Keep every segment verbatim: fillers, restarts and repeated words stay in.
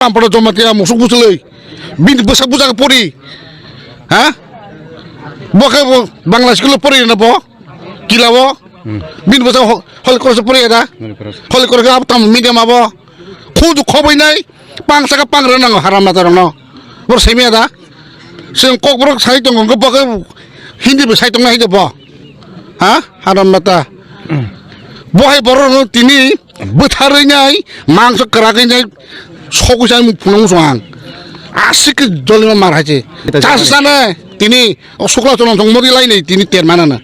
Ampara Jamatia musuk busuloi. Bini bwsa buja pori. Ha? Bo khe bo Bangla school pori na bo. Kila bo. Hmm. Bini bwsa ho-, hol cross pori da. Hol cross. Hol cross ab tam medium abo. Khudu khobai nai. Pang saka pang rw nango haram mata rokno. Bor semi da. Seng kok borok sai tongo bo khe Hindi bo sai tong nai bo. Ha? Haram mata. Bo hai borok no tini bwtharwi nai, mangso kwragwi nai, sogwi sai phunuk muchung ang. Aswk khe jolima mar hai se. Ita chas jani. Sana tini o sukla cholong song mori lai nai tini ter manana.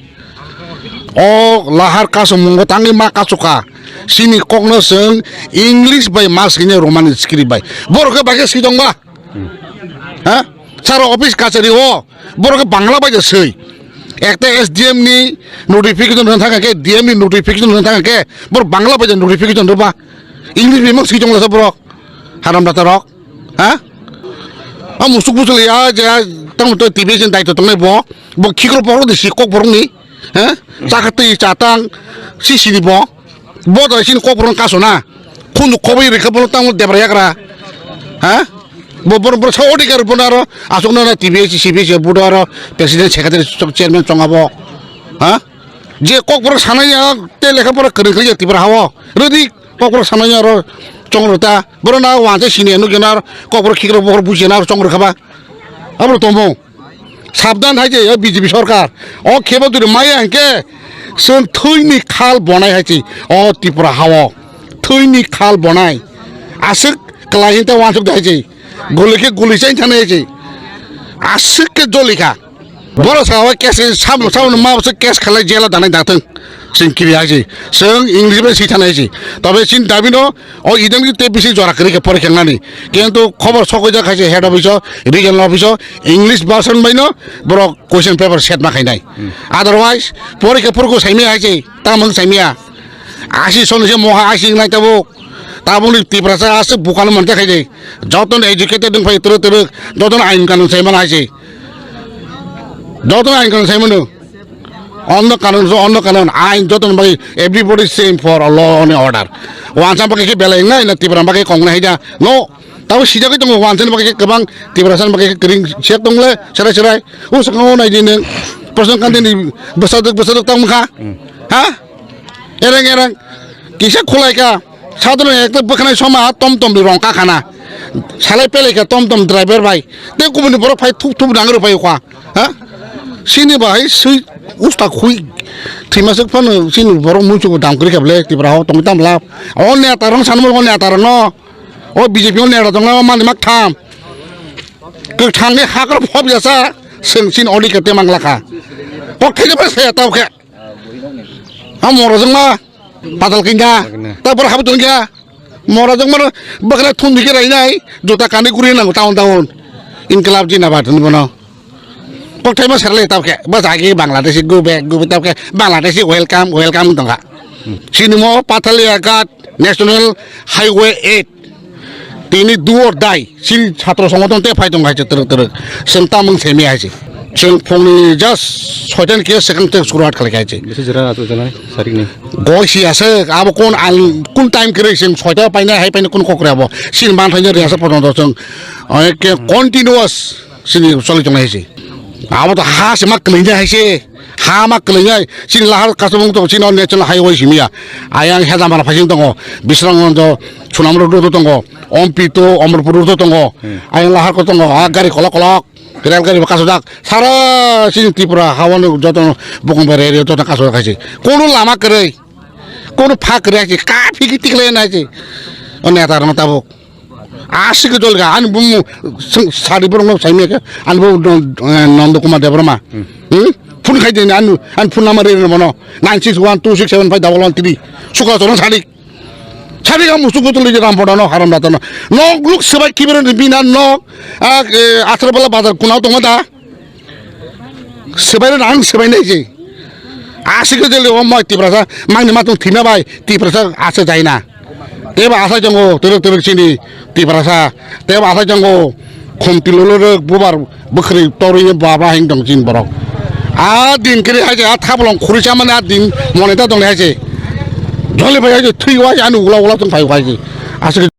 O lahar kaso mungo tangwi ma kaso ka. Sini kokno song English bai ma sini Roman script bai. Borok khe bai khe swi tong ba. Ha? Saro office kachari o. Borok khe Bangla bai da swi. Ekta S D M ni notification rwna thang khe, D M ni notification rwna thang khe, borok Bangla bai da notification rwba. English bai mang swi tong lasa borok. Haram data rok. Ha? A musuk busul ya, je, tamo to T V S ni daito tongnai bo. Bo khikro borok de si kok borok ni. Ha? Chakha twi chatang si sini bo. Bo da sini kok borok kaso na. Khunju khobai rikha bono tamo debra yagra. Ha? Bo, bo, bo, sa odikar bono aro aswkno na T B S, C B S, bodo aro president, secretary, chairman chonga bo. Ha? Je kokborok sanai ya, te lekha pora kwrwng khlai ya Tripura hao. Rwdi kokborok sanai ya aro chongrwta. Borok na wansa sini nukya na kokborok khikrok bokhorok bujiya na aro chongrwkha ba. Abro tomo. Sabdan hai je, o B J P sorkar. O khebo duri maya hwnkhe, chwng thwini khal bonai hai se, o Tripura hao. Thwini khal bonai. Aswk kwlai hinte wansuk de hai se. Guli khe guli chain thani hai se. Aswk khe joli kha. Borok sa o case, sam, sam ma se case khalai jela danai dathwng. Chwng kiri hai se. Chwng English bai si thani hai se. Tobe chini dabi no, o idang te bisi jora kwrwi khe porikha nani. Kintu khobor sokoi jak hai se head office o, regional office o, English version bai no borok question paper set ma khainai. Hmm. Otherwise, porikha phuru saimaya hai se, tamung saimaya. Asi soni se moha asi nai tabuk. Tabuk ni Tiprasa aswk bukano mante khai de. Jotono educated wng phai twrwk twrwk, jotono ain kanun sai mana hai se. Jotono ain kanun sai mano. Onno kanun so onno kanun ain jotono bai everybody same for a law and order. Wansa bai khe belai nai na Tipra bai khe kong nai da. No, tabo sida khe tongo wansa bai khe kwbang Tiprasa bai khe kring sek tongle serai serai. O sakno nai di nang. Person kan ni bwsa duk bwsa duk tang kha. Hmm. Ha? Ereng ereng. Kisa khulai kha. Sadhana ekta bwkhanai soma tom tom ni rong kakhana. Salai pelai kha tom tom driver bai. Te kubuni borok phai thup thup nang rw phai kha. Ha? Sini bahai sui usta khui. Thima sik phano sini borok muichu dam kri kha ble Tripura ho tong tam lap. O neta rong sanmo o neta rong no. O B J P o neta tong na mani mak tham. Kwthang ni hakor phop yasa seng sin odi kete mang lakha. Kok thai ba se ta khe. A mora jong ma. Patal kinga. Patal kinga. Ta bor habu tong kinga. Mora jong mar bakra thun dikhe rai nai. Jota kani guri nang taun taun. Inklab jinabad ni bono. Kokthai ma serle tabkhe. Bas agi Bangladeshi go back, go back tabkhe. Bangladeshi welcome, welcome tongkha. Sinimo Pathalia Ghat National Highway eight. Tini do or die. Sini chhatro songothon te phai tong hai twrwk twrwk. Seng tamung semi hai se. Seng phongni just soitan ke second te suruat khalai hai se. Bisi jora ato janai sarik ni. Goi si ase abo kon ang kon time kre seng soita paina hai paina kon kokre abo. Sini man thanya riasa pono do seng. Oke continuous. Sini choli tongnai se. Abo to ha se ma kwlwinai hai se. Ha ma kwlwinai. Sini lahar kasabung to sini national highway simiya. Ayang Hedamara phasing tongo. Bisramganj, Sunamganj road tongo. Ompi to Omorpur road tongo. Hmm. Ayang lahar ko tongo. Ha gari kolok kolok. Rel gari bo kasojak. Sara sini Tripura hawani joto bokong bai rel joto kasojak hai se. Kono lama kwrwi. Kono pha kwrwi hai se. Ka phiki tikle nai se. O neta rok tabuk. Aswk dol ga ani bumu sari borok no saimya khe ani bumu Nondo Kumar Debbarma. Hmm. Hmm? Phone khai de ani ani phone number re mono nine six one two six seven five double one three. Sukla chorong sari. Sari ga musuk gotol je ram poda no haram data no. Nok luk sebai kibere ni bina nok a, e, Asrabala bazar kunao tongma da. Sebai rang sebai nai je. Aswk dele o moi Tiprasa mangni matung thima bai Tiprasa asa jaina. Teba asai tongo twrwk twrwk chini Tiprasa. Teba asai tongo khumti lolo rwk bubar bwkhri torwi baba hing tong chin borok. A din kiri hai je a thaplong khuri chamani a din moneta tong hai je. Jole bai hai je thwi wai ani ula ula tong phai hai je. Aswk